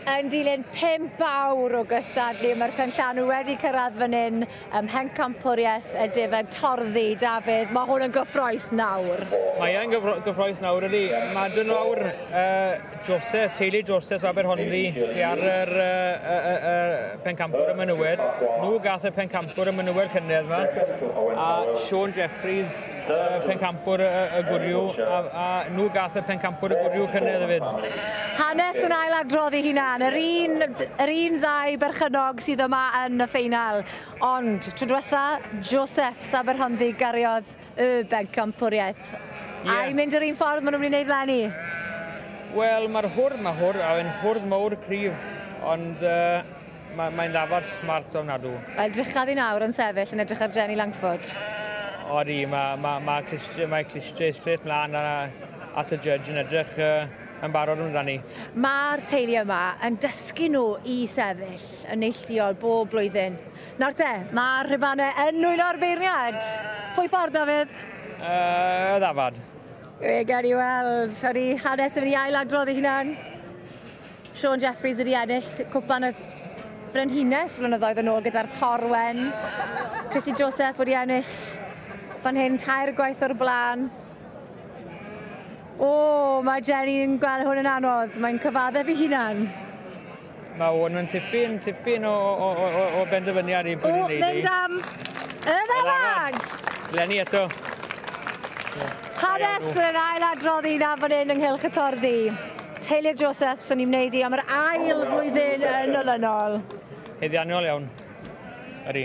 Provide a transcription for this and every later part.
Yn dilyn 5 awr o gystadlu, mae'r penllanw wedi cyrraedd fan hyn ym Mhencampwriaeth y Defaid Torddu. Dafydd, mae hwn yn gyffroes nawr. Mae e'n gyffroes nawr, ydy. Mae dyn nawr Joseph, teulu Joseph o Aberhonddu, sydd ar yr pencampwr y menywed. Nhw gath y pencampwr y menywed llynedd yma. A Sean Jeffries, pencampwr y gwryw, a nhw gath y pencampwr y gwryw llynedd hefyd. Hanes yn ailadrodd ei hunan, yr un, yr un ddau berchennog sydd yma yn y ffeinal. Ond tro diwetha, Josephs Aberhonddu gariodd y bencampwriaeth. Yeah. A i mynd yr un ffordd maen nhw'n mynd i wneud leni? Wel, mae'r hwrdd, mae hwrdd, a fe'n hwrdd mawr cryf, ond mae'n mae ddafad smart ofnadw. Wel, drychaf i nawr yn sefyll yn edrych ar Jenny Langford. Odi, mae ma, ma clustie, mae clustie straight mlaen a, at y judge yn edrych yn barod amdani. Mae'r teulu yma yn dysgu nhw i sefyll yn neilltuol bob blwyddyn. Nawr te, mae'r rhubanau yn nwylo'r beirniad. Pwy ffordd, Dafydd? Y ddafad. We gawn ni weld. Odi hanes yn mynd i ailadrodd ei hunan. Sean Jeffries wedi ennill cwpan y Frenhines flynyddoedd yn ôl gyda'r Torwen. Chrissy Joseph wedi ennill fan hyn tair gwaith o'r blaen. O, mae Jenny'n gweld hwn yn anodd. Mae'n cyfaddef ei hunan. Mae hwn yn tipyn, tipyn o, o, o, o benderfyniad i pwy ni'n neud. O, mynd am y ddafad! Lenny eto. Hanes yn ailadrodd un fan hyn ynghylch y torddi. Taylor Josephs yn ei wneud i am yr ail flwyddyn yn olynol. Haeddiannol iawn. Ydy.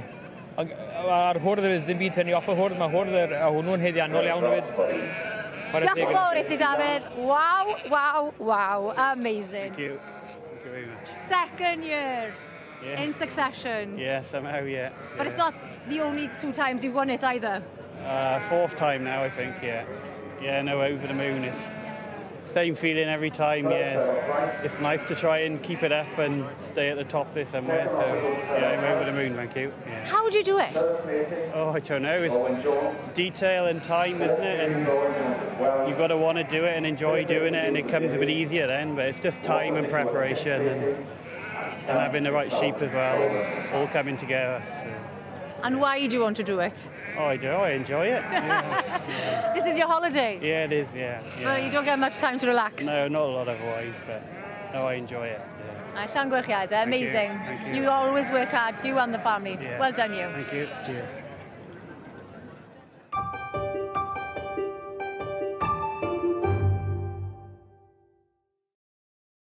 A'r hwrdd hefyd, dim byd tynnu off y hwrdd, mae hwrdd a hwnnw'n haeddiannol iawn hefyd. Diolch yn fawr i ti, Dafydd. Waw, waw, waw. Amazing. Thank you. Thank you very much. Second year in succession. Yeah, somehow, yeah. But it's not the only two times you've won it either. Fourth time now, I think, yeah. Yeah, no, over the moon. It's same feeling every time, yeah. It's nice to try and keep it up and stay at the top there somewhere. So, yeah, I'm over the moon, thank you. Yeah. How would you do it? Oh, I don't know. It's detail and time, isn't it? And you've got to want to do it and enjoy doing it, and it comes a bit easier then. But it's just time and preparation and having the right sheep as well, and all coming together. So. And why do you want to do it? Oh, I do. I enjoy it. Yeah. This is your holiday? Yeah, it is, yeah. Well, you don't get much time to relax. No, not a lot otherwise, but no, I enjoy it. Yeah. Llongyfarchiadau, amazing. Thank you. You always work hard, you and the family. Yeah. Well done you. Thank you. Cheers.